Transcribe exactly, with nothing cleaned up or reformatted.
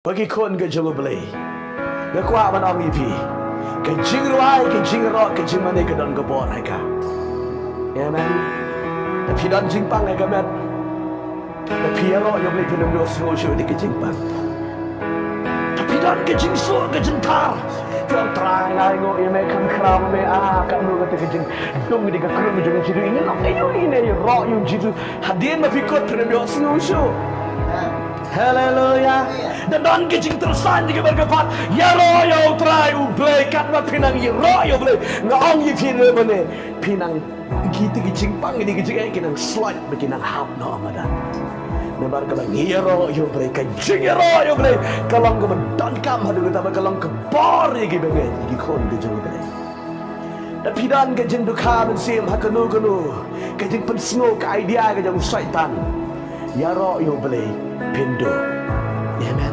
Ko ki khun ka jong U Blei, nga kwah ban ong ïa phi, ka jingrwai, ka jingïaroh, ka jingmane ka don ka bor ha ka. Amen. Te phi don jingpang ha ka met. Te phi ïaroh ïa U Blei, phin ym ïohsngew shuh ïa ka jingpang. Te phi don ka jingsuh ka jingthar. Phi ong, Trai, nga ainguh ïa me, kham khraw me, ah, katno kata ka jingdum, ka dei ka krung jong U Jisu. Ngi long aïu ïa kine, ïaroh ïa U Jisu. Hadien ba phi kut phin ym ïohsngew shuh. Haleluya. Da don ka jingtyrsa ïa ka bar ka phad. Ïaroh ïa U Trai U Blei, katba phi nang ïaroh ïa U Blei. Nga ong ïa phi ruh mane, phi nang, kita ki jingpang, kita ki jingeh ki nang sloit bad ki nang hap noh madan. Namar kaba ngi ïaroh ïa U Blei, ka jingïaroh ïa U Blei ka long kaba donkam haduh katta ba ka long ka bor ïa kiba ngeit, ïa ki khun ka jong U Blei. Da phi don ka jingdukha mynsiem ha kano kano ka jingpynsngew, ka idea ka jong Soitan, ïaroh ïa U Blei, phin duh. Amen.